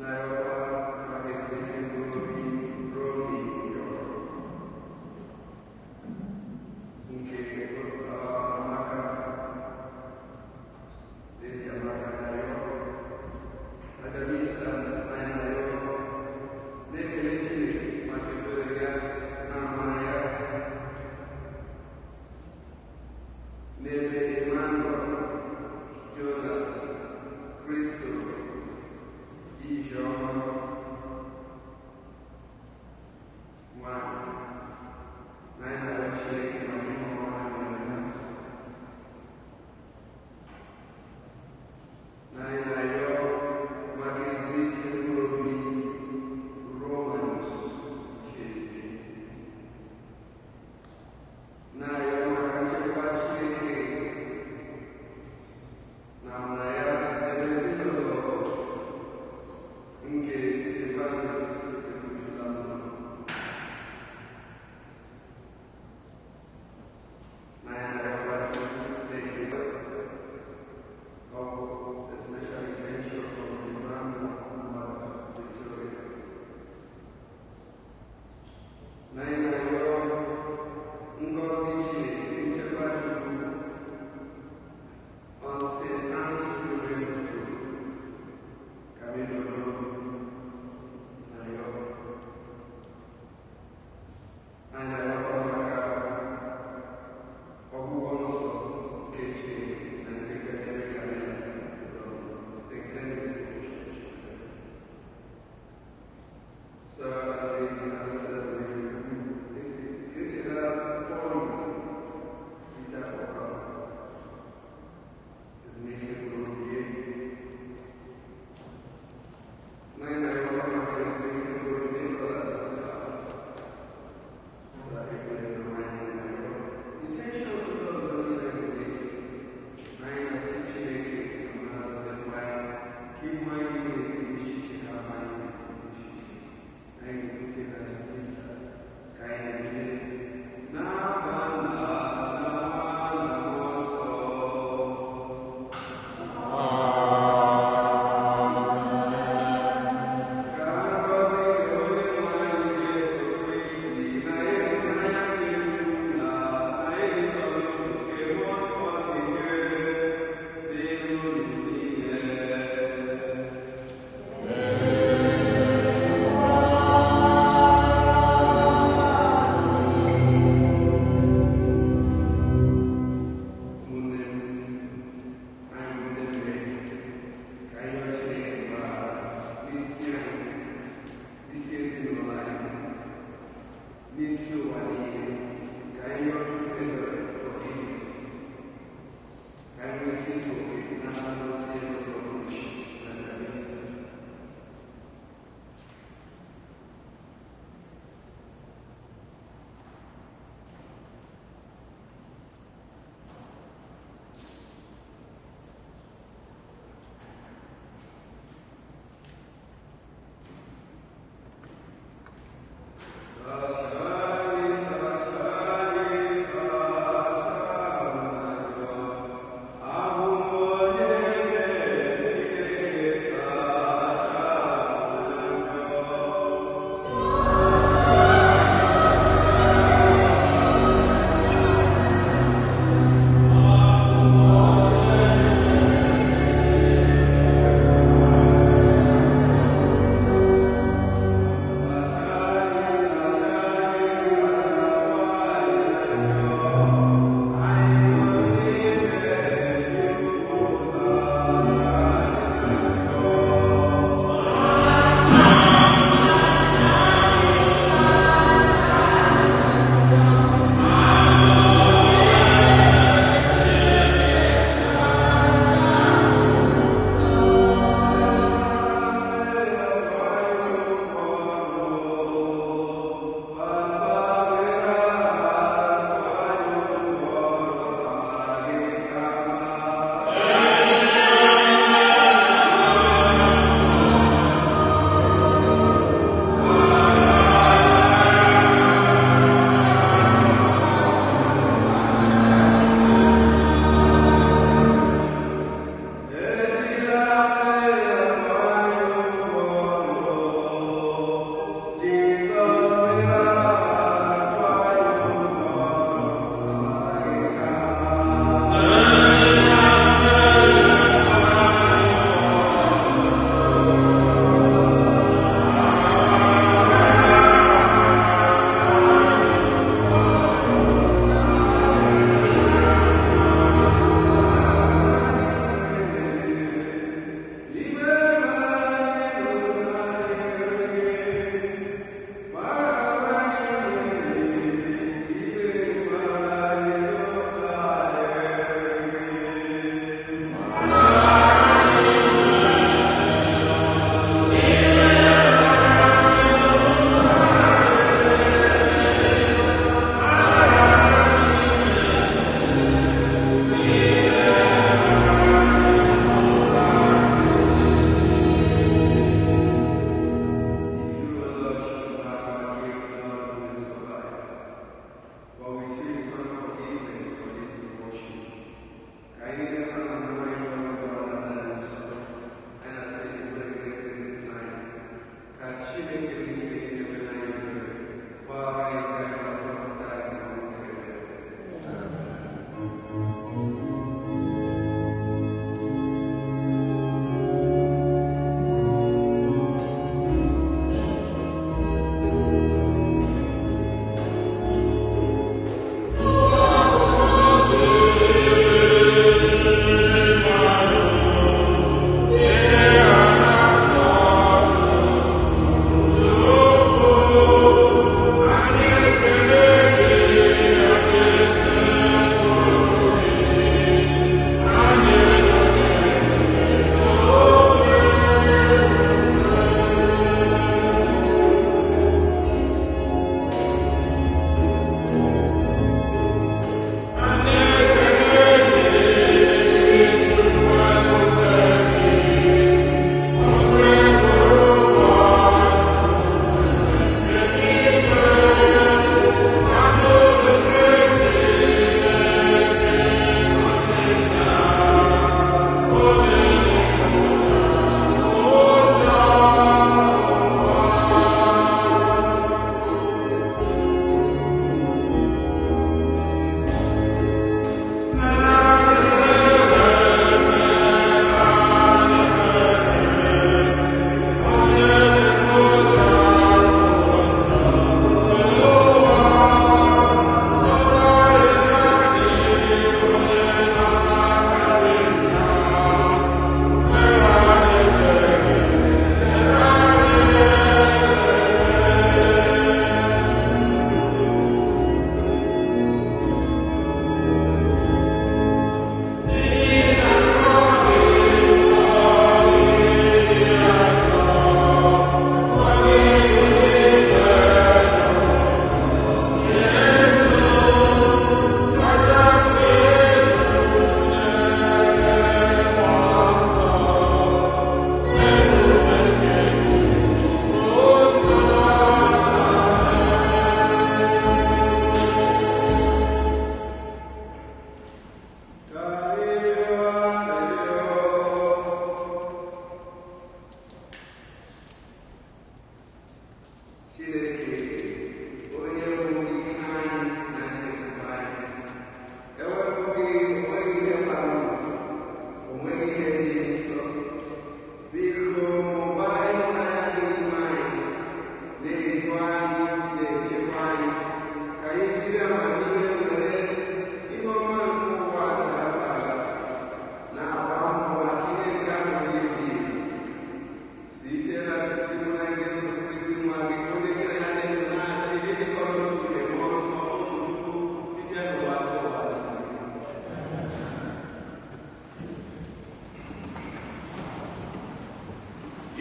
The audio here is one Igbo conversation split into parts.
Na-arịọkwa maka ezumike mkpụrụ obi Romi Yọkọ nke Amaka, Lady Amaka na-arịọ maka misa anyị na-arịọ, na-ekele Chineke maka ebere ya na amara ya n'ebe Emmanuel, Jonathan, Kristo, Ijeọma.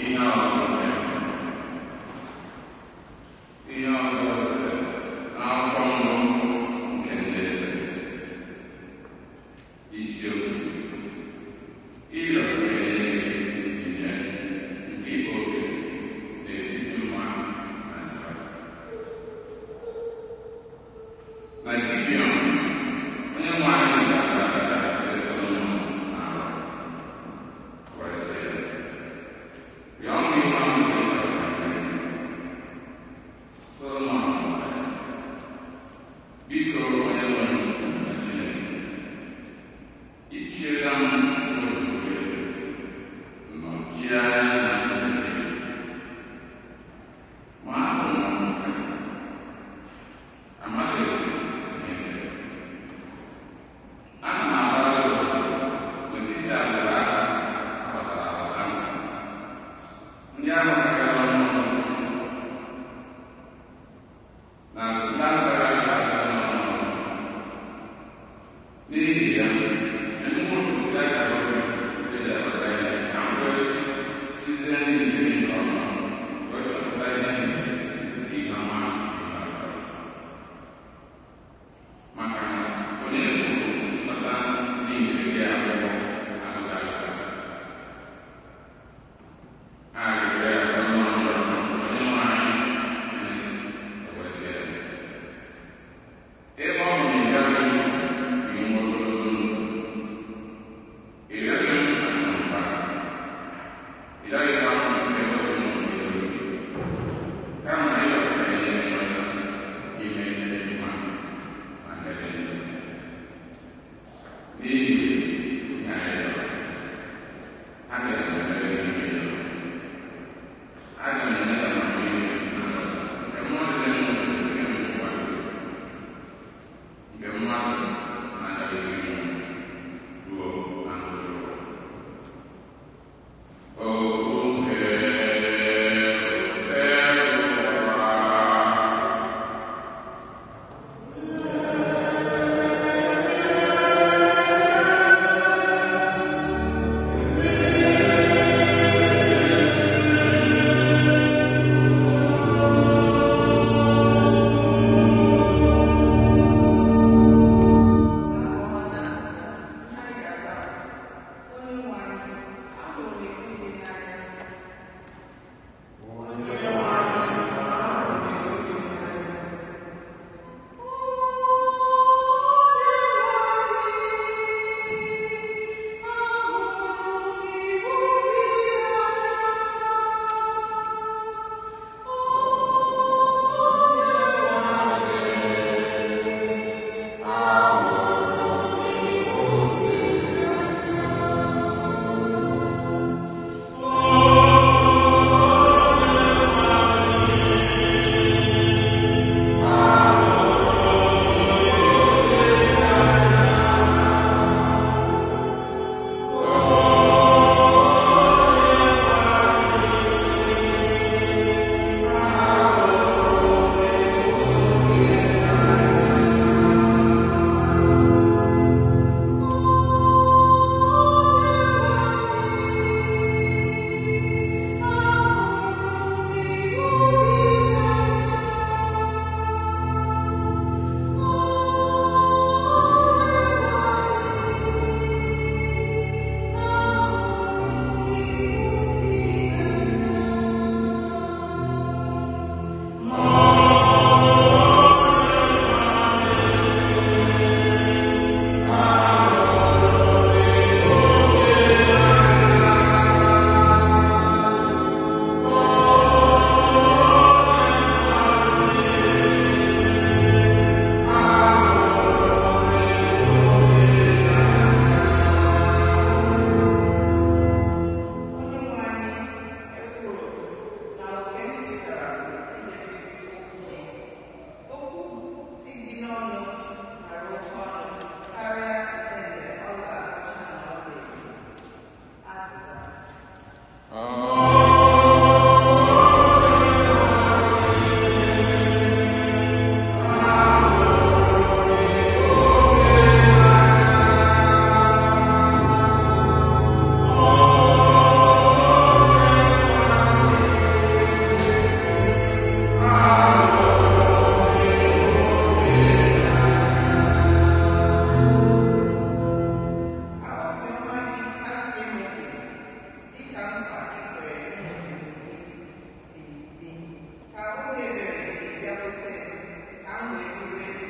Ihe ọgụgụ nke ihe ọgụgụ n'akwụkwọ mbụ nke ndị eze. Isiokwu: Ịrịọ ka e nye gị onyinye nke ịkpa oke n'etiti mma na njọ. Na Gibiọn, onye nwe anyị gara aga Solomọn n'ala, wee sị ya, "Rịọ m ihe ọ bụla ị chọrọ ka m nye gị." Solomọn zara ya, "Biko, onye nwe m na Chineke, i chiela m n'obodo eze, nọchie anya na onye gị. Ma abụ m nwatakịrị, amaghị m ihe mere. Ana m agbara gị odibo n'etiti agbụrụ ahụ a họtara ahọta, ndị ahụ karịrị ọnụọgụgụ na ndị ahụ karịrị ọnụọgụgụ. N'ihi ya, mmụọ ya gara obi eji akpata ihe ka m wee chizie ndị nke gị nke ọma, wee chọpụta ihe ntị dịka ihe ọma na ihe ọjọọ. Maka na onye pụrụ chịkọta ndị nke gị akwụkwọ agụta agụta." Arịrịọ ya. Dịka nkwa i kwere ụmụ gị si dị, ka obi ebere gị bịakwute m, ka m wee rue ndụ,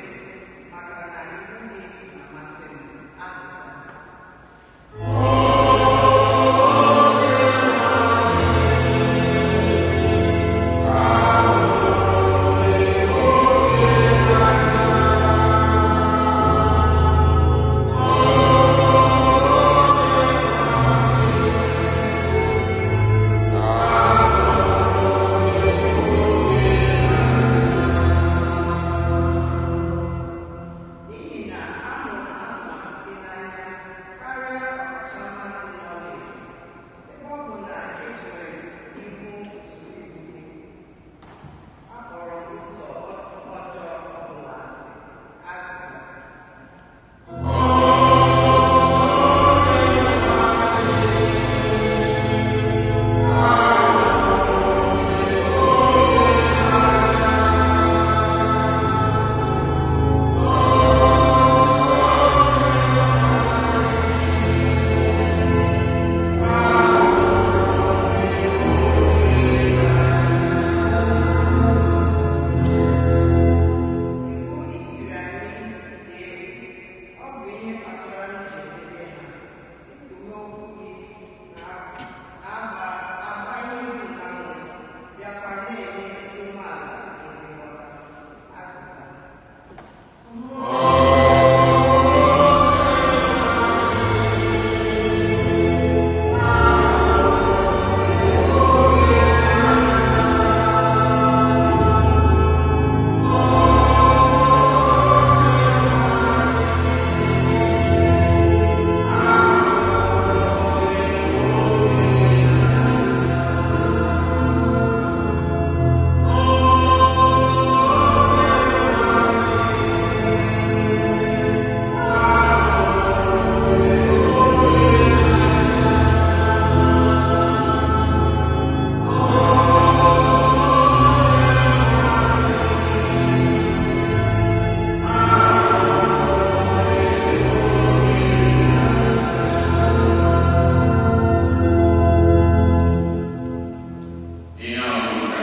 maka na iwu gị na-amasị m. Azịza. N'ihi na ahụrụ m atụmatụ gị n'anya karịa ọkachamma dị n'ọlaedo, ebe ọ bụ na echere m ihu usoro iwu gị, akpọrọ m ụzọ ọjọọ ọ bụla asị. Azịza. Iwu i tiri anyị dị egwu, ọ bụ ihe kpatara m ji edebe ha. Ikpughe okwu gị na-agba ihe dum n'anwụ, bịakwa na-enye dị umeala ezi nghọta. Azịza. Ihe ọgụgụ ka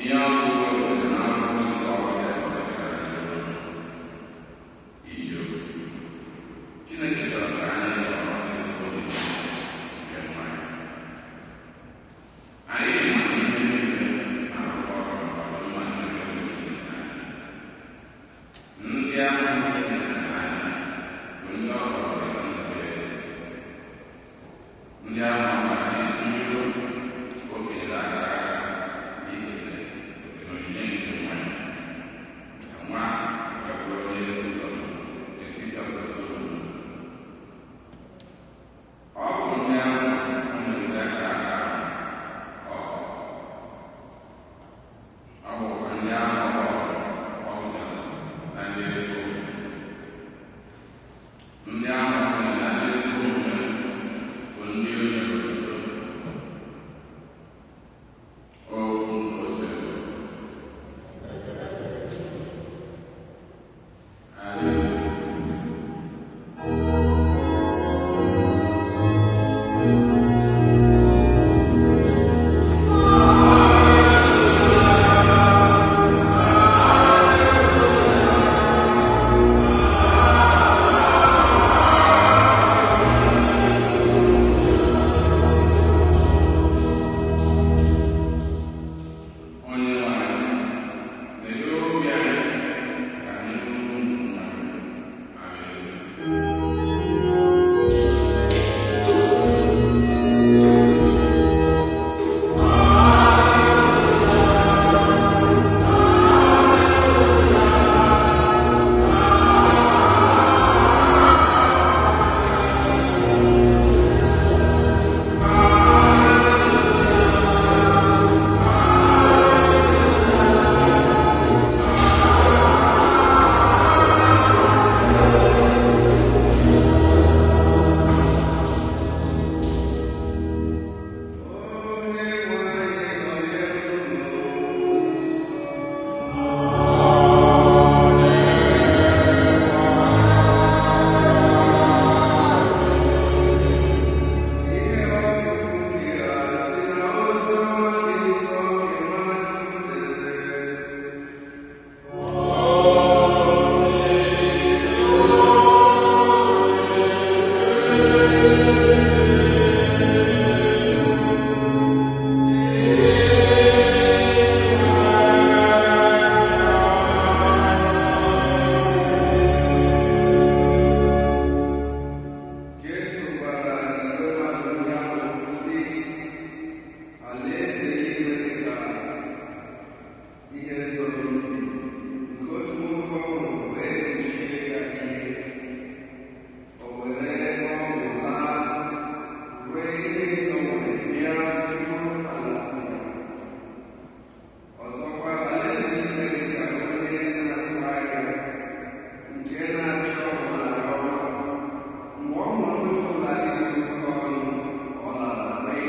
ihe ọgụgụ wetara n'akwụkwọ ozi ọrụ ya sịrị isiokwu. Chineke chọrọ ka anyị ghọrọ ezigbo ndị nke mmanya. Anyị ma na ihe niile na-arụkọ ọrụ maka ọdịmma nke ndị Chineke anyị. Ndị ahụ hụrụ Chineke n'anya bụ ndị ọ kpọrọ nzube eze. Ndị ahụ ọ mara n'isi mbido o kenyere akara aka n'iketa oke n'onyinye nke nwa ya. Ka nwa wee bụrụ onye ụzọ n'etiti ọtụtụ ụmụ. Ọ bụ ndị ahụ o nyere ndị akara aka ahụ ọ kpọrọ. Ọ bụkwa ndị ahụ ọ kpọrọ ọ gụnyere na ndị ezigbo omume. Ndị ahụ ọ gụnyere na ndị ezigbo omume bụ ndị o nyere otuto. Okwu ose. Hallelujah. Onye nwe anyị, meghee obi anyị ka anyị nụrụ okwu gị. Hallelujah.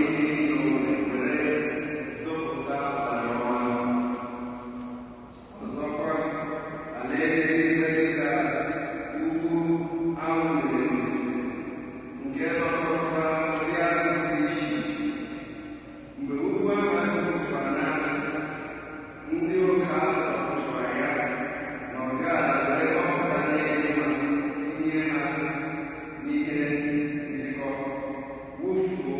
ihe niile o nwere were zọpụta ala ọma ahụ. Ọzọkwa, alaeze eluigwe dị ka ugwu ahụ mere osimiri, nke dọkọtara ndị azụ dị iche iche. Mgbe ugwu ahụ jupụtara n'azụ, ndị oke azụ pụtara ya na ọgaala were kpọpụta ihe dị mma tinye ha n'ihe njikọ, wụfuo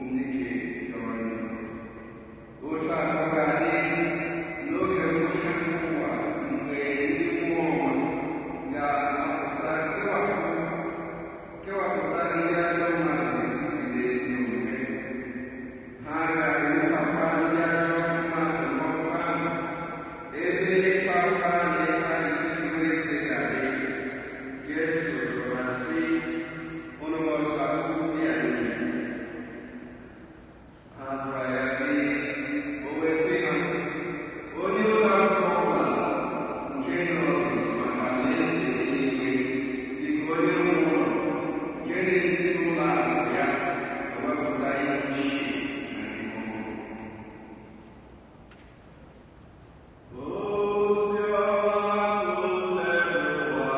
ndị ke jọrọ njọ. Otu a ka ọ ga-adị n'oge ngwụcha ụwa mgbe ndị mmụọ ọma ga-apụta kewapụta ndị ajọ mmadụ n'etiti ndị ezi omume. Ha ga-ewukwa ndị ajọ mmadụ n'ọkụ ahụ, ebe ịkwa akwa na ịta ikikere eze ga-adị. Jesu jụrụ ha sị, "Unu ghọtara okwu ndị a niile?" Ha zara ya ee. O wee sị ha, "Onye ụlọ akwụkwọ ọbụla nke nọziri maka alaeze eluigwe dị ka onye nwe ụlọ nke na-esi n'ụlọ akụ ya ewepụta ihe ochie na ihe ọhụrụ." Ozi ọma Osebụwa.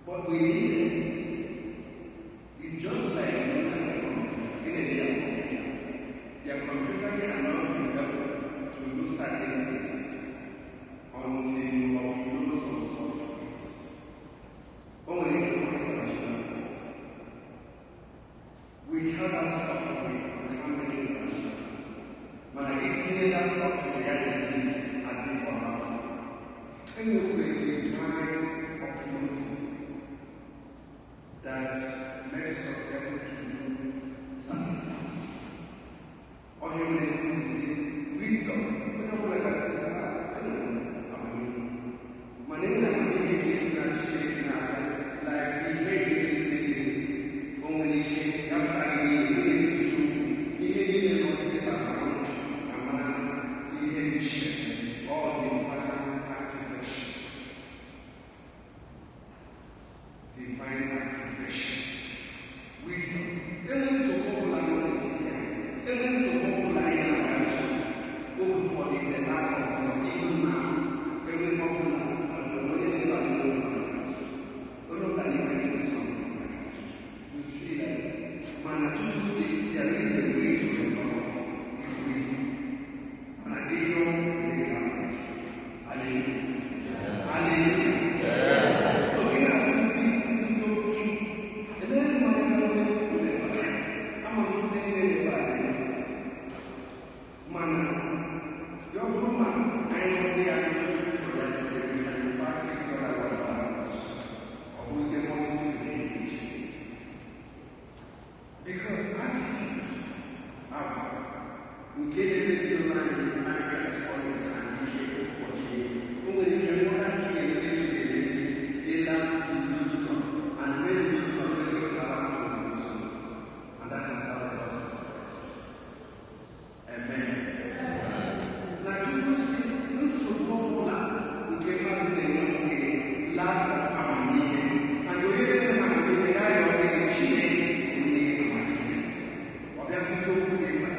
But we need it. It's just like looking at a computer. In a day, computer. Your computer cannot be able to do certain things until you upload some softwares. Only international. Without that software, you can't make it international. But it's in that software that exists as if or not. Anyway, divine uploading that makes us able to do certain things. Or he will say, wisdom. We don't like I said, I don't know. My name is like he made it only Mana Chukwu si there is a way to resolve this wisdom. Mana gị yọọ na Hallelujah. Hallelujah. So gị na-akụzi nkuzi okwu Chukwu. Elee mmadụ nwere ụlọ ebe a? Ama m site niile n'ebe a dị. Mana ya ọ bụrụ ma anyị ndị ya Chukwu chọrọ ya tupu we can impart it to our lives. Ọ bụrụzie multitude in English. Because attitude agwa nke na-emeziela anyị adịgasị ọnụta ihe ụbọchị niile. O nwere ike nghọta nke ga-emete ga-emezi ịla lose love. And when you lose love, you get to lose love. And that is how the process works. Amen. Na Chukwu si nsogbu ọbụla nke mmadụ na-enwe nke lack of amamihe. And onye na-enwe amamihe ya ya ọ dịghị Chineke onye amamihe. Ọ bịa kwụsị okwu dị mkpa.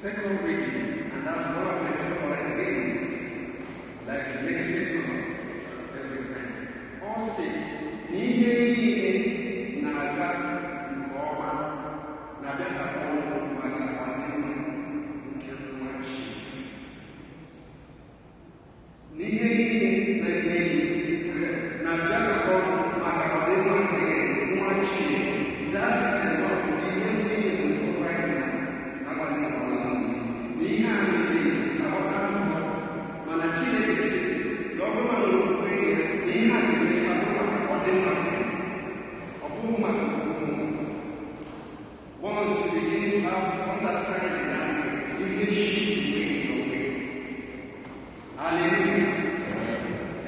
Second reading, and that's one of my favorite readings, like to meditate on every time. Ọ sị na ihe niile na-aga nke ọma na-abịakọta ọnụ maka ọdịmma nke nwa Chineke. Na ihe niile na-eme na-abịakọta ọnụ maka ọdịmma nke nwa Chineke. That is the love ihe niile bụ right now. N'agbanyeghị ọla na ihe a na-eme aghọta mbọ mana Chineke sị na ọ bụrụ na okwukwe ya na ihe a ga-emecha bụ maka ọdịmma nke ọ bụghị maka okwukwe. Once you begin to have understanding that ihe shift way your way. Hallelujah.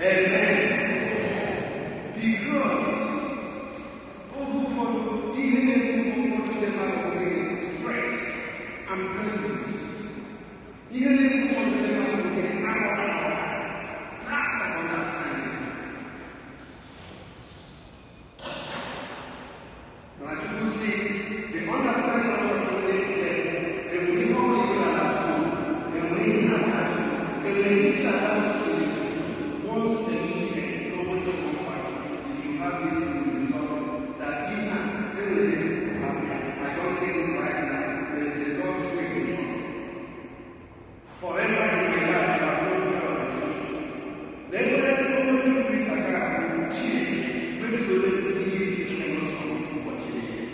Amen. Because oge ụfọdụ ihe na-egbu ụfọdụ ndị mmadụ bụ gịnị? Stress and prejudice. Ihe na-egbu ụfọdụ ndị mmadụ bụ gịnị? Aghọta aghọta. Lack of understanding. Mana Chukwu si the understanding of what you need enwere ihe ọbụla ị na-atụ, enwere ihe na-atụ, enwere ihe na-atụ. Once them see always comfort. If you have this, you will resolve that ihe a enwere to have ya. I don't think right now there is a God's will forever in my life. I have no fear of the future. Na enwere onye Chukwu aka ahụ Chineke wetuo ihe isi ike n'ọsọ ụbọchị niile.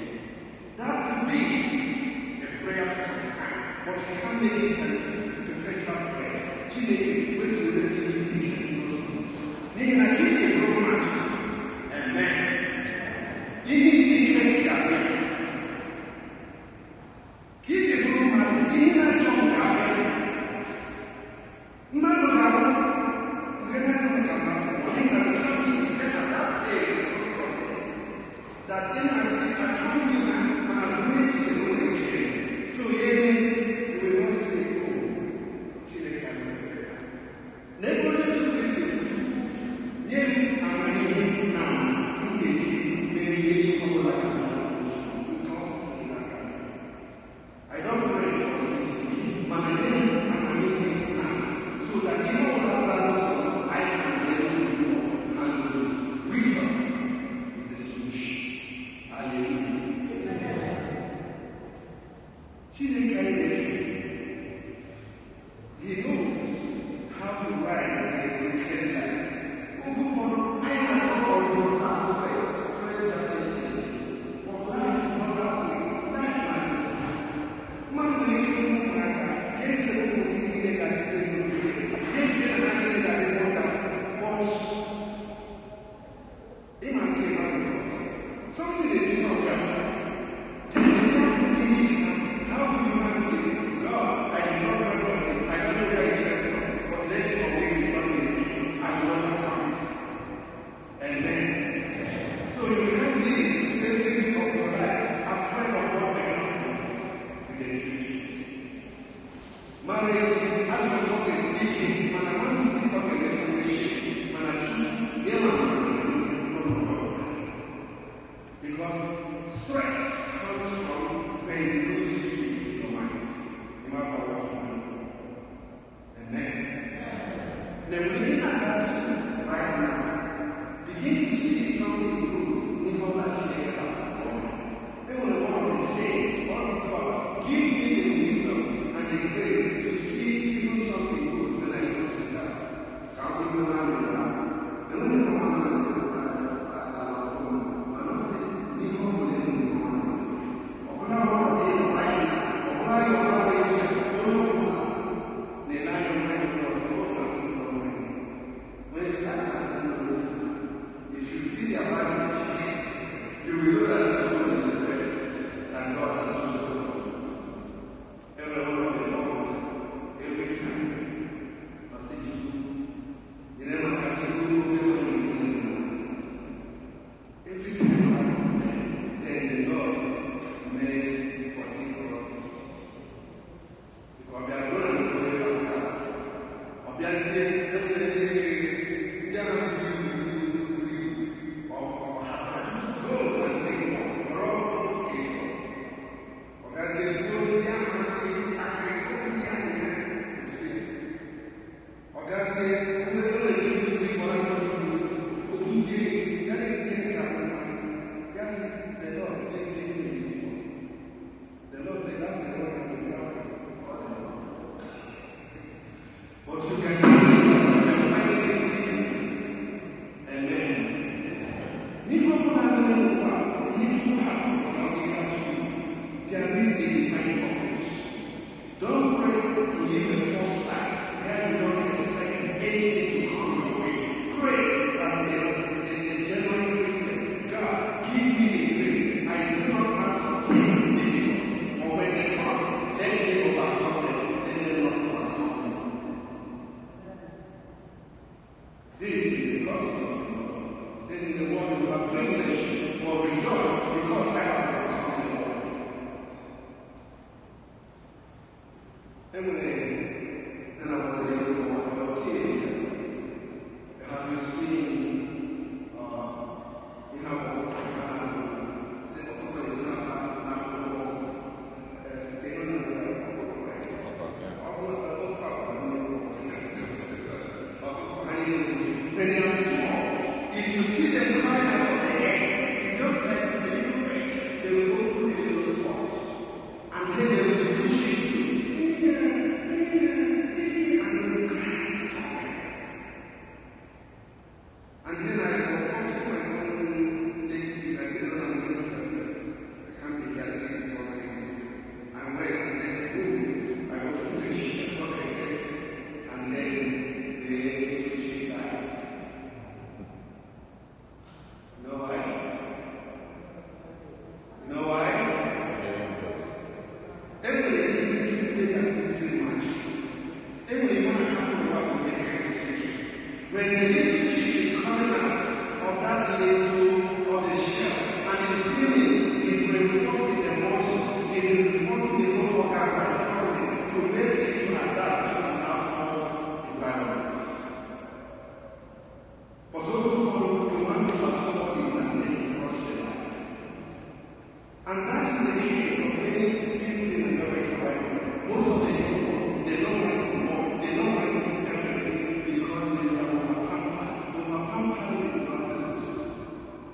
And that is the case of many people in America right now. Most of the young ones, they don't want to work, they don't want to do everything because they are over-pampered. Over-pampering is not good.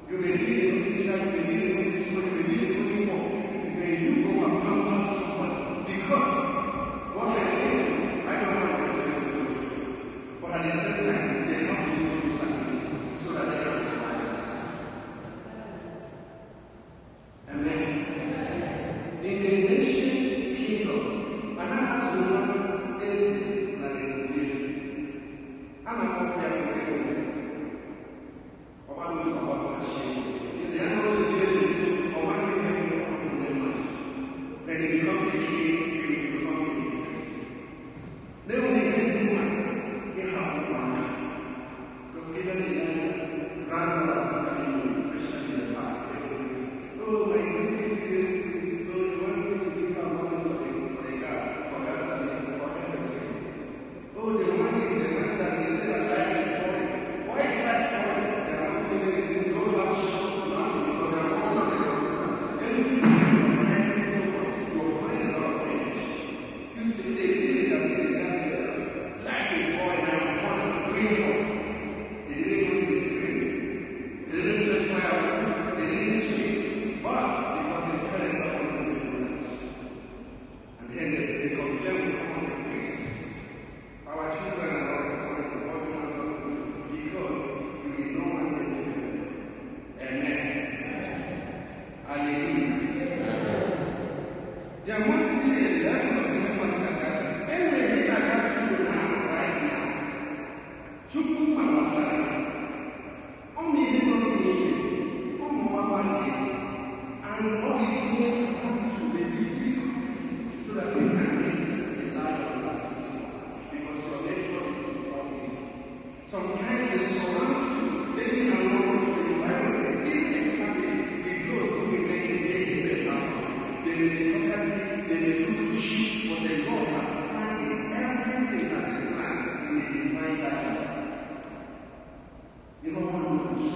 You may be the only child, you may be the only son, you may be the only one. When you over-pamper someone, because what I do, I don't want my children to go to this. But at the same time, they have to go through sacrifices so that they can survive. Amen. In the ancient kingdom, Manasseh is like this. I'm a copy of the Then he becomes a king, he will become a dictator. Then when he gets the woman, he has one. Because given the grandmothers are coming, especially in the park, oh, my goodness, oh, he wants me to give her money for the gas, for gas, for everything. Oh, the one is the one that they say that life is boring. Why is life boring? They are not doing anything, no last shop, nothing, because they are working on the computer. Everything you are earning so much, you are burning a lot of energy. You see, they see it as the gas there. Life is boring, I am fun, doing what? They didn't go to the stream. They didn't fetch firewood. They didn't swim. But because the parents don't want them to do that. And then they complain on the priest. Our children are not responding to what we want us to do because we did not want them to do it. Amen. Hallelujah. There must be a level of human character. Anyway, I got to now, right now. Chukwu gbasara. Ọ ma ihe nọ n'ime, ọ ma ọgba ndị, and ọ ga-etinye to the difficulties so that you can meet the life of life. Because your nature is not easy. Sometimes they surround you, they along to the environment, even the family, the those who will make it make the best out of it. They may be talkative, they may do push, but the Lord has planned it, everything has been planned in the divine dialogue. You know what to do.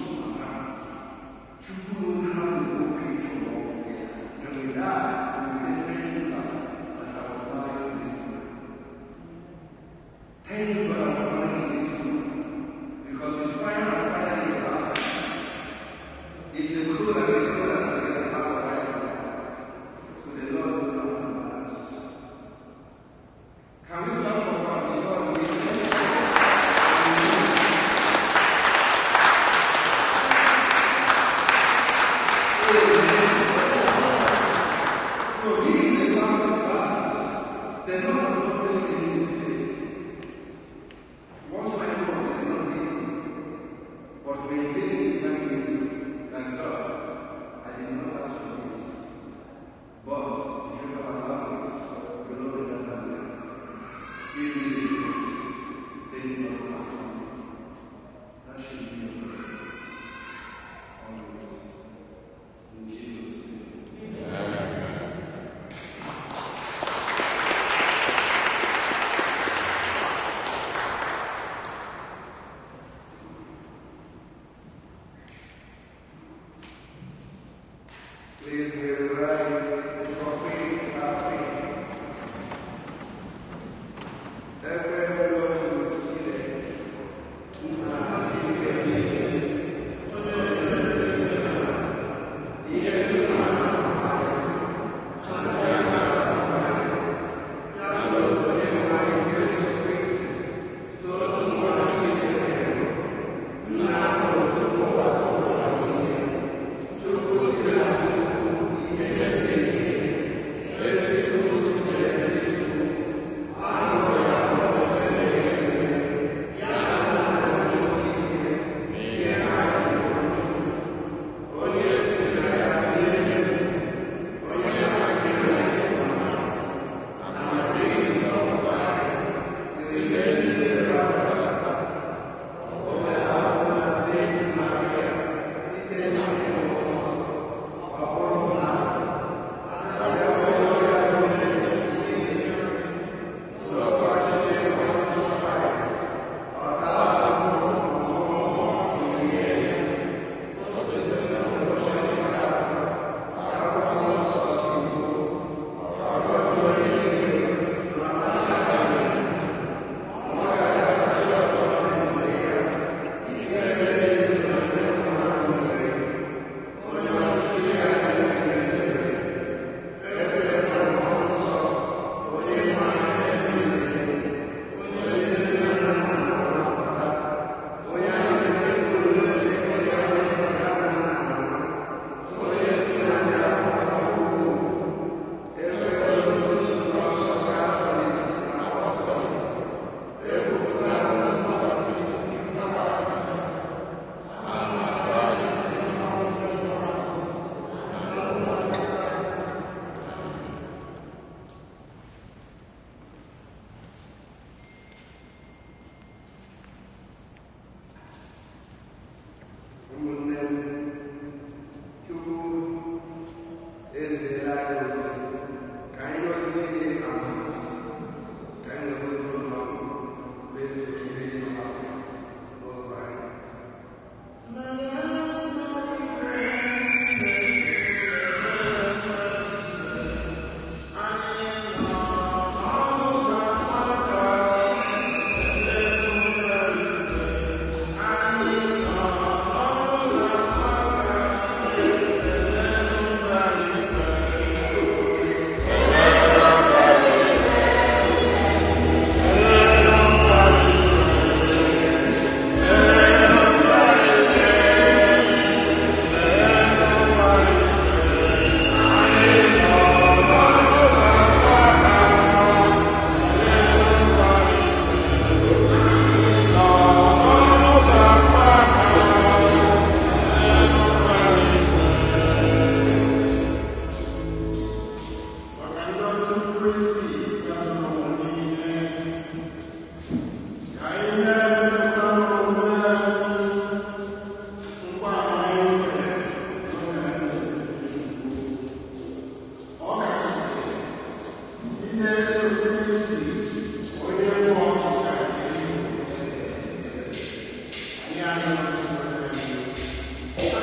Chukwu knows how to go create your world together. When we die, we say, thank you, God, that I was married to this man. Thank you, God, I was married to this woman. Kristi gazuru ụwa niile. Ka anyị na-emepụta n'onwe anyị nkwa anyị nwere n'oge anyị Chukwu. Ọ kachasị ndị na-eso Kristi onye bụ ọchịchị anyị. Anyị arịọ Chukwu anyị.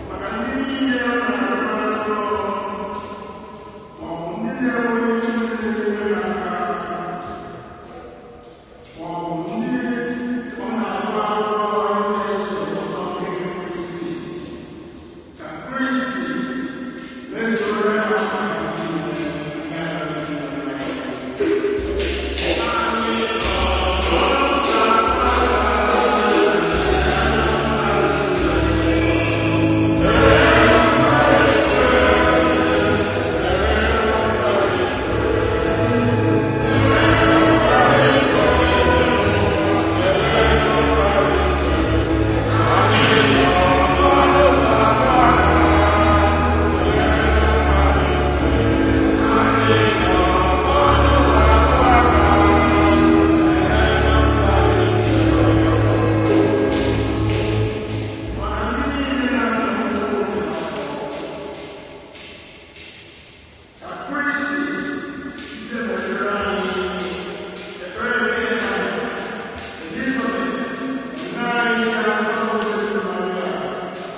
Maka ndị niile na-arụ ọrụ maọbụ ndị na-enweghị Chineke na-enyere ha aka maọbụ ndị ọ na-agụ akwụkwọ na-eso ụzọ nke Kristi, ka Kristi mezuoro ha mkpa ha niile nke ha. Maka ndị niile na-achọ mkpụrụ ka Kristi site n'ekpere anyị, ekpere nke ya, Elizabeth, nne anyị na-asọ Jesu Maria,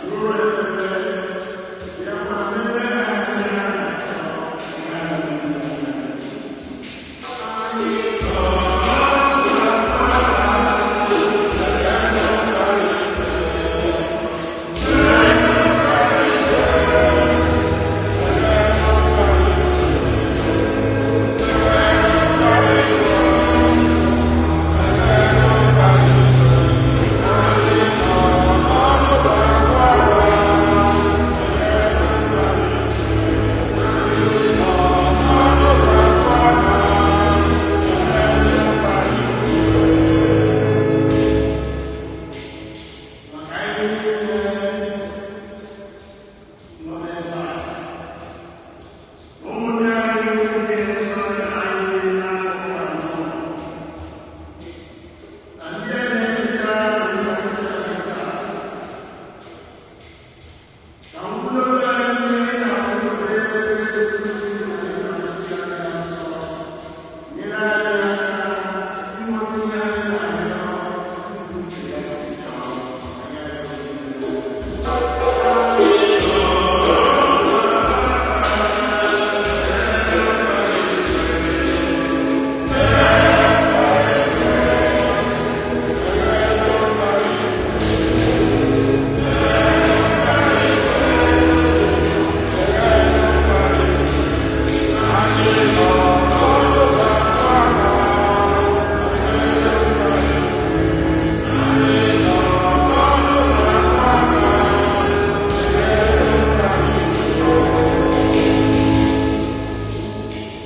ruo ekpere, bịakwa mere anyị ihe a na-achọ ihe a na-eme. Maka anyị niile nọ n'ebe a, ụmụnne anyị ndị nsọ anyị n'afọ anọ, na ndị a na-echeta na isi anyị taa, ka mkpụrụ obi anyị na-akwụkwọ Jesu Kristi na Eucharistia dị nsọ nyere anyị aka inweta ihe anyị na-arịọ dịka uche ya si chọọ. Anyị arịọ gị.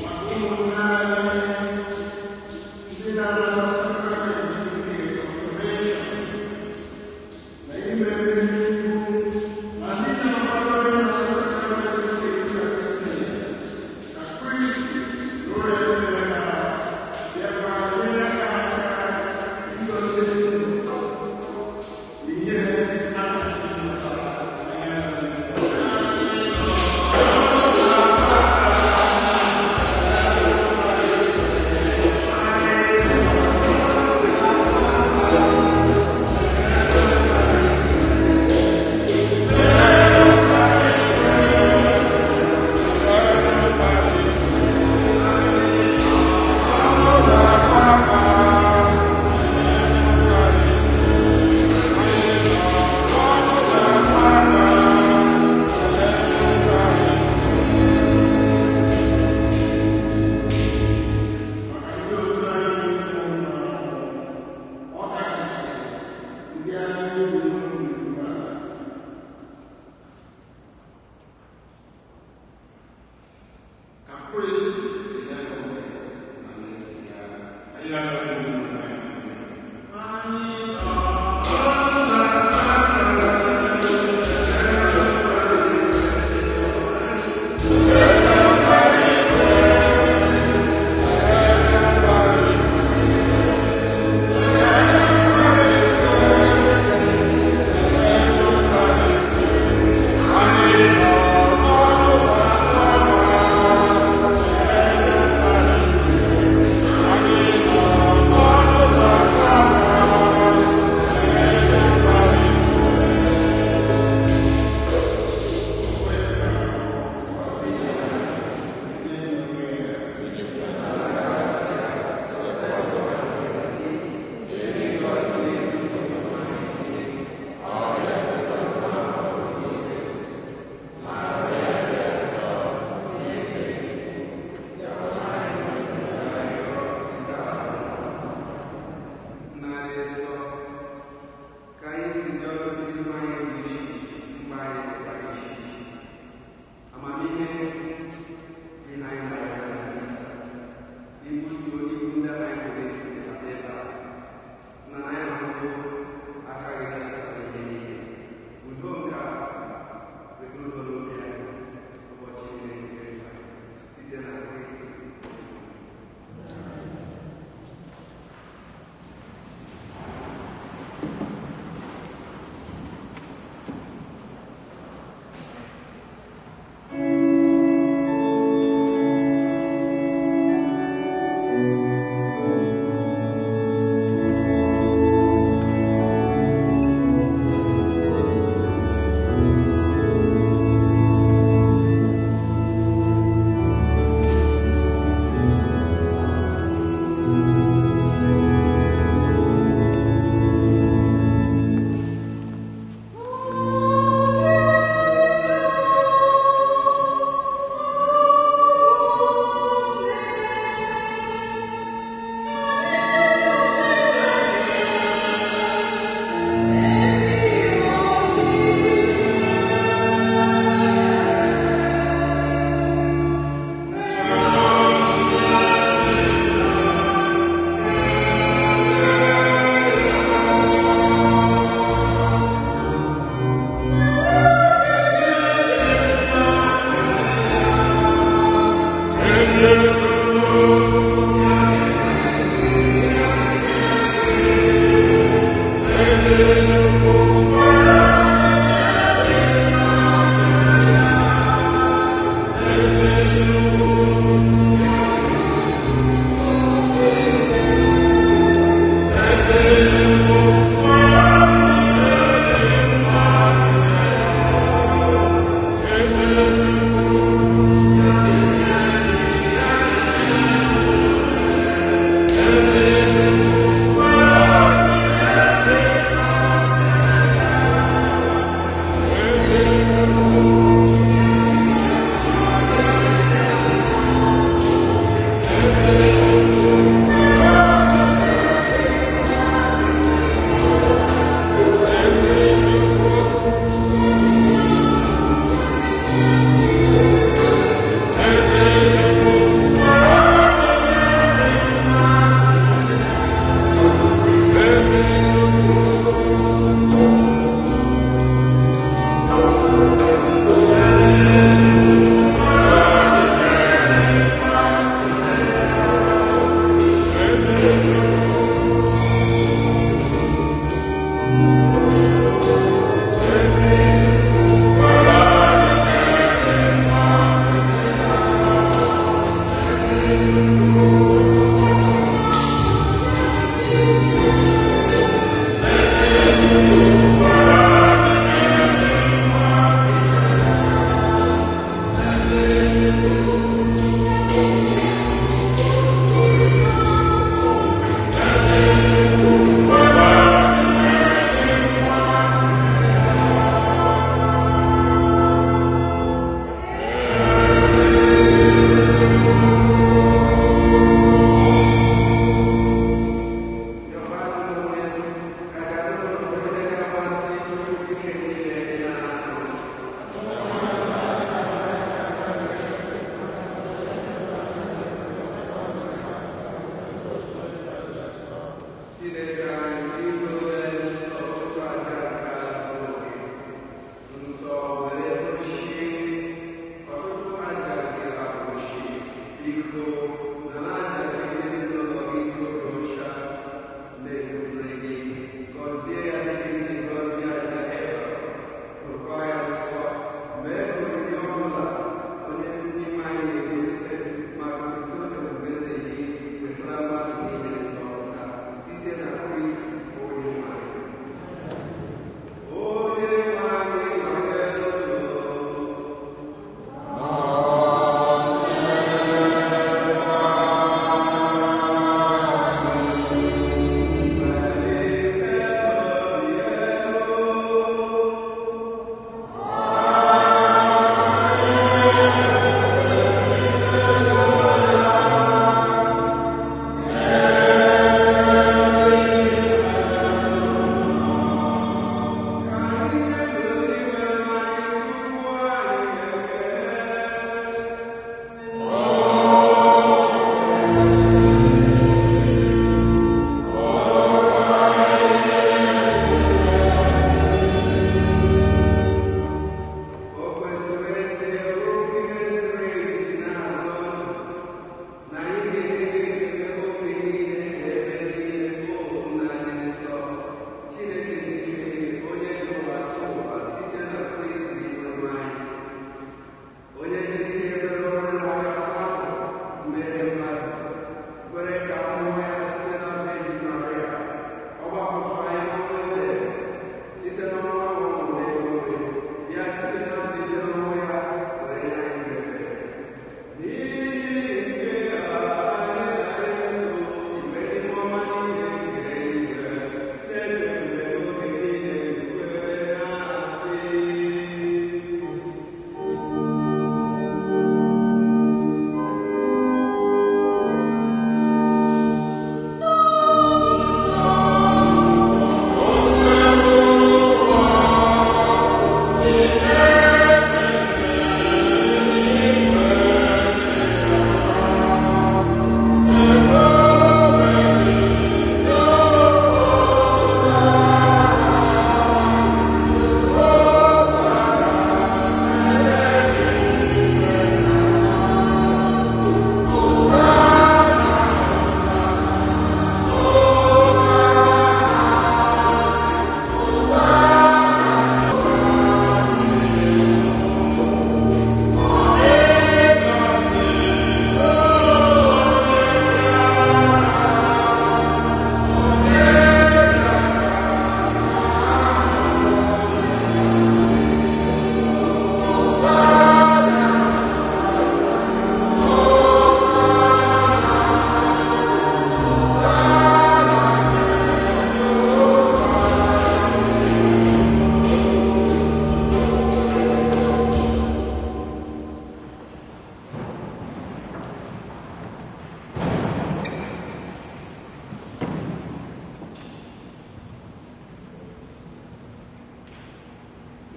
Maka ụmụnne anyị ndị na-anata sakramenti nke confirmation na ime mmiri Chukwu na ndị na-akwado ịnata sakramenti nke Eucharistia, ka Kristi nụrụ ekpere ha bịakwa nyere ha aka igosi ndụ na ihe ha na-achọpụta anya ha.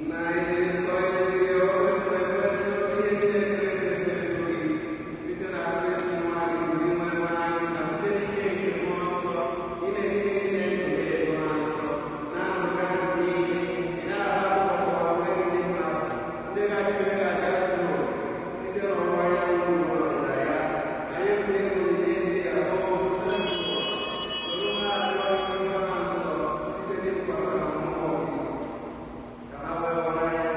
Nna anyị dị nsọ, ezi o kwesịrị ekwesị otu ihe niile kere eke si eto gị site na Kristi nwa gị bụ Dinwenụ anyị, na site n'ike nke Mmụọ Nsọ, ị na-enye ihe niile ndụ na-edo ha nsọ, na-anụga ndụ niile, ị na-ahapụ onwe gị ndị mmadụ, ndị ga-achụ ego aja zuru oke site n'ọwụwa anyanwụ na ọdịda ya. Anyị etinye onyinye ndị a n'ọsọ soro na-arịọ ihe ha nsọ site n'ịkwasa na mmụọ gị, ka ha wee ghọrọ anyị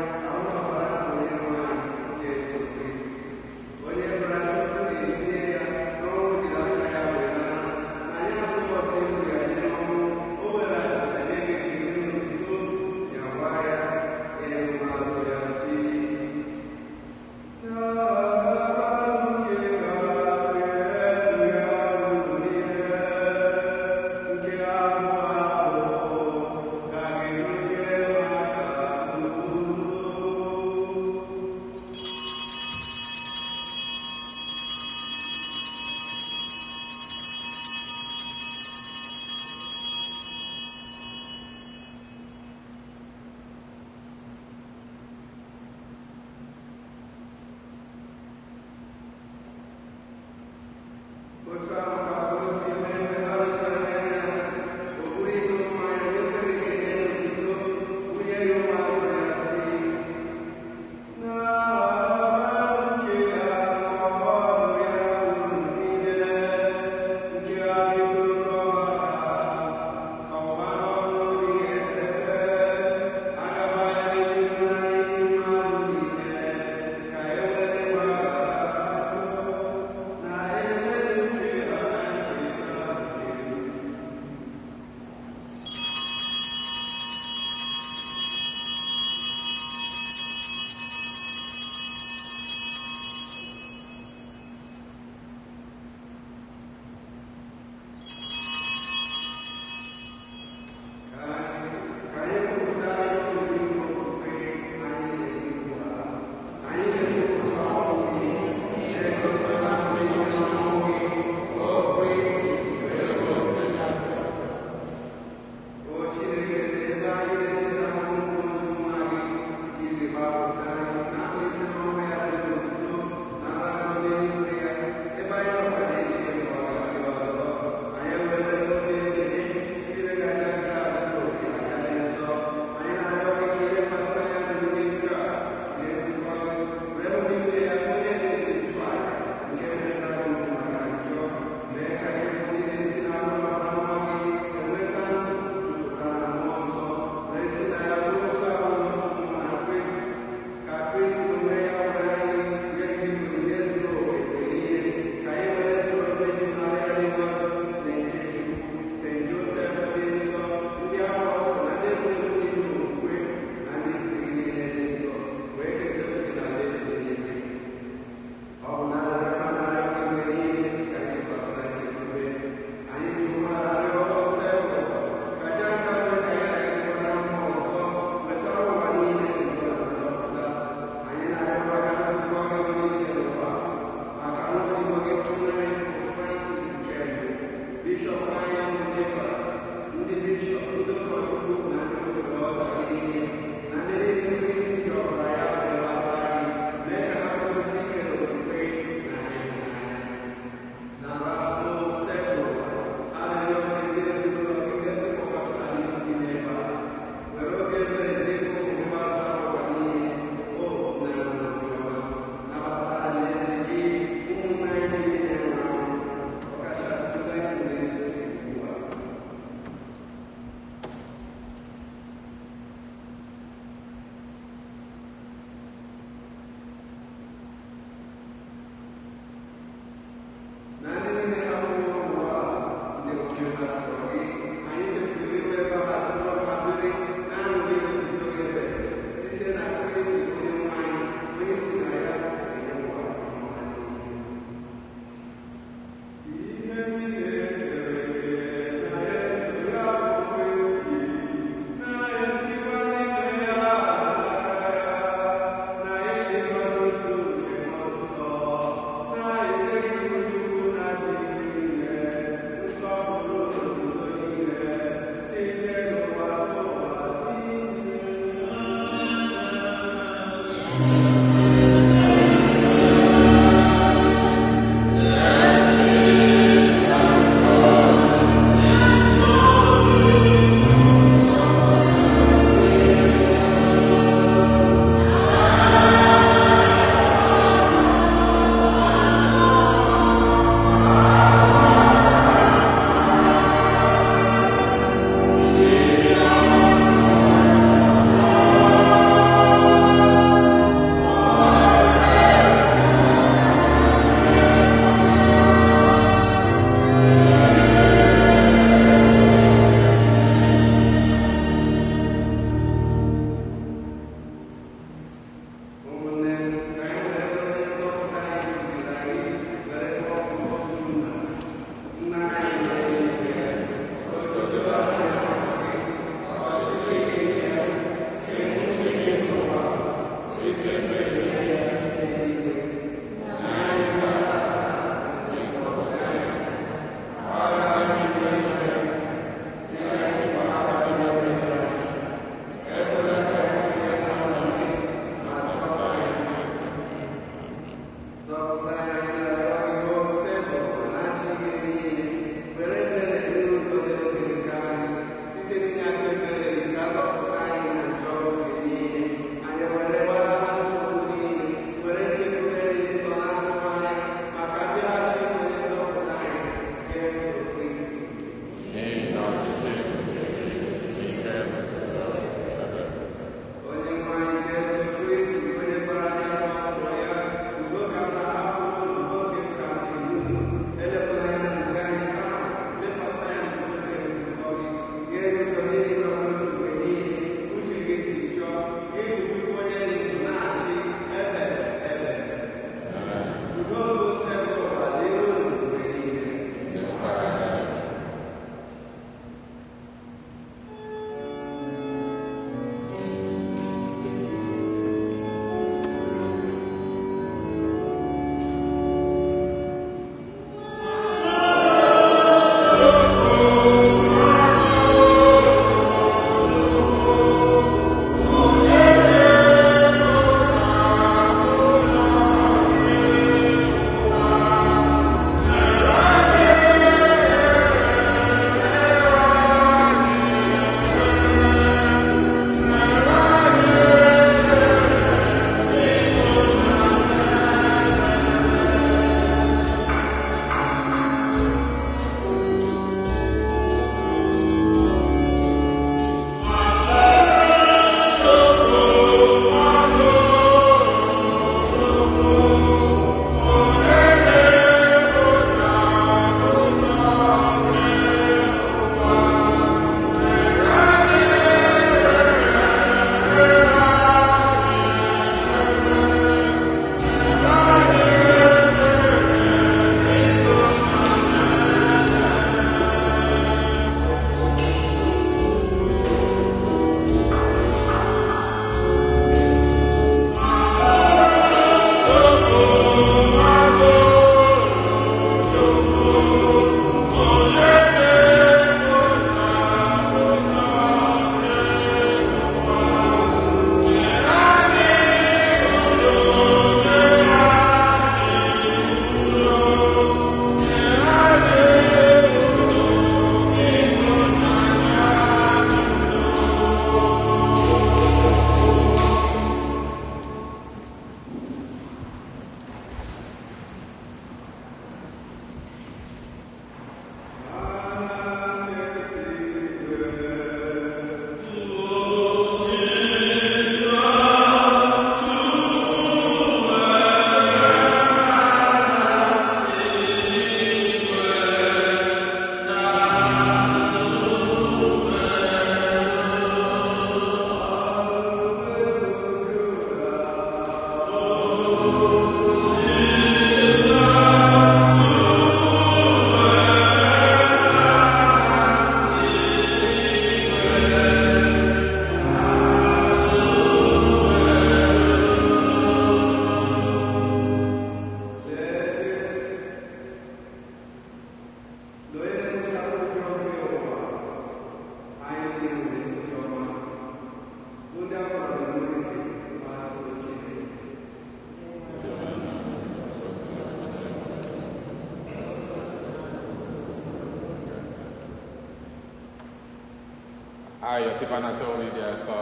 Ayọ tịbanata ori dị asọ,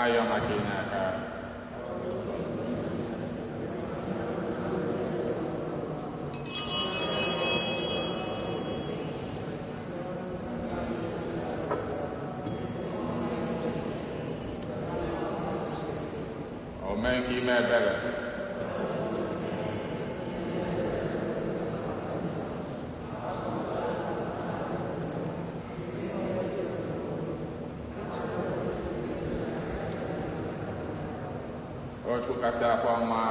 ayọ maka inye aka. O mee nke ime ebere. O Chukwu kasị afọ ọma.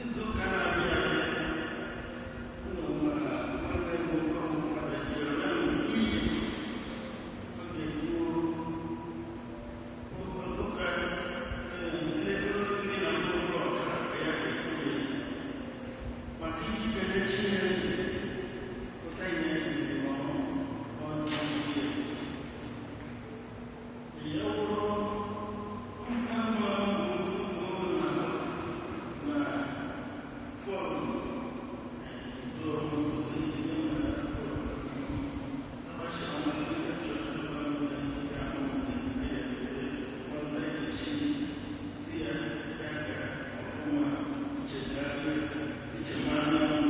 Izu ụka na-abịa abịa, unu mara nwanne m nwoke bụ Fada Jerome Iyi. Ọ ga-ekwu ụka elekere 12:30 ka ya ga-ekwu ya maka ikikere Chineke pụta ihe ejiri ọhụrụ all these years. Ya wụrụ na fọọmụ so si na fọọmụ abacha amasị si ya ya ga ọfụma ichegharị ichemanya.